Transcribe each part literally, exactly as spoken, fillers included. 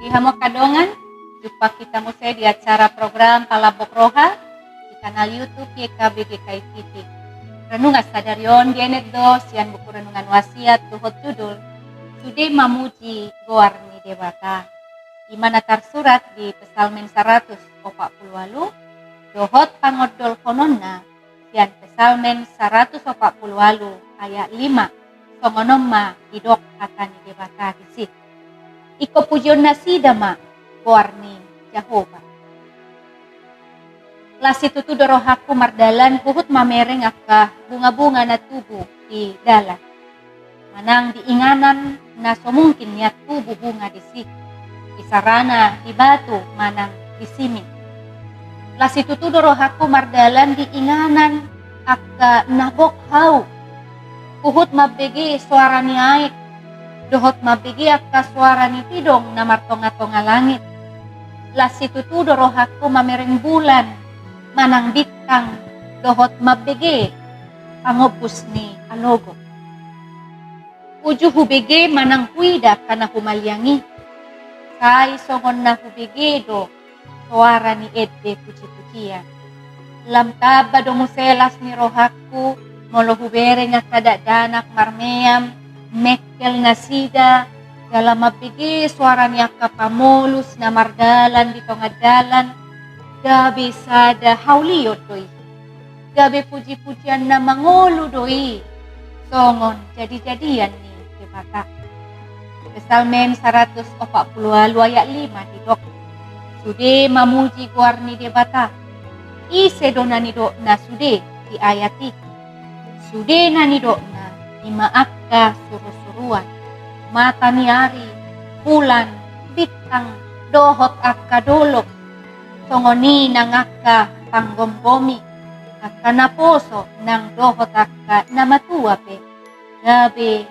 Hamu angka dongan, jumpa hita muse di acara program Palambok Roha di kanal YouTube Y K B G K I T V. Renungan sadari on dienet do sian buku renungan Wasiat dohot judul Sude Mamuji Goar ni Debata. I ma na tarsurat di Psalmen saratus opat pulu ualu dohot pangondolhononna sian Psalmen saratus opat pulu ualu ayat lima, songon on ma didok hata ni Debata disi. Ingkon pujion nasida ma goar ni Jahowa. Las situtu do rohangku mardalan huhut mamereng angka bunga-bunga na tubu di dalan. Manang di inganan na so mungkin nian tubu bunga disi, di sarana, di batu, manang di simin. Las situtu do rohangku mardalan di inganan angka na gok hau, huhut mambege soara ni aek, dohot mambege angka soara ni pidong na martonga-tonga langit. Las situtu do rohangku mamereng bulan, manang bintang, dohot mambege pangombus ni alogo. Uju hubege manang huida angka na humaliang i, sai songon na hubege do soara ni ende puji-pujian. Lam tamba do muse las ni rohangku molo hubereng angka dakdanak marmeam, mengkel nasida, jala mambege soara ni angka pamolus na mardalan di tonga dalan. Gabe sada haulion do i. Gabe puji-pujian na mangolu do i, songon jadi-jadian ni Debata. Psalmen saratus opat pulu ualu ayat lima didok, sude mamuji goar ni Debata. Ise do na nidokna sude di ayat i? Sude na nidokna i ma angka suru-suruan, mata ni ari, bulan, bintang, dohot angka dolok, songon i nang angka panggomgomi, angka naposo nang dohot angka na matua pe, gabe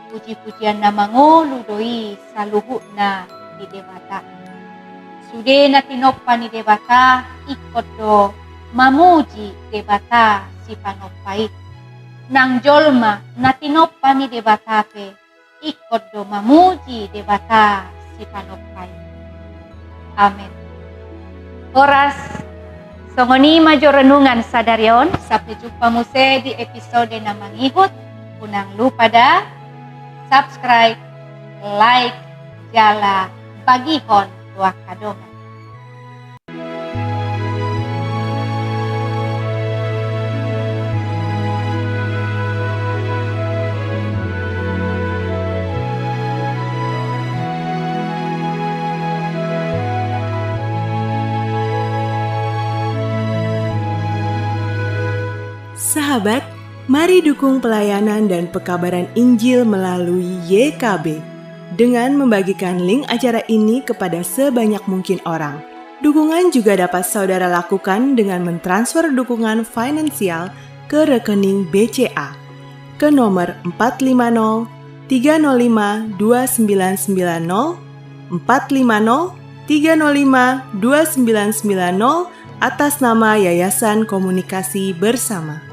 puji-pujian na mangolu do i saluhutna di Debata. Sude na tinompa ni Debata ingkon do mamuji Debata sipanompa i. Nang jolma na tinompa ni Debata pe ingkon do mamuji Debata sipanompa i. Amen. Horas, songon i ma jo renungan sadari on, sampe jumpa muse di episode na mangihut. Unang lupa da subscribe, like, jala bagihon tu angka dongan. Sahabat, mari dukung pelayanan dan pekabaran Injil melalui Y K B dengan membagikan link acara ini kepada sebanyak mungkin orang. Dukungan juga dapat saudara lakukan dengan mentransfer dukungan finansial ke rekening B C A ke nomor empat lima nol tiga nol lima dua sembilan sembilan nol, empat lima nol tiga nol lima dua sembilan sembilan nol, atas nama Yayasan Komunikasi Bersama.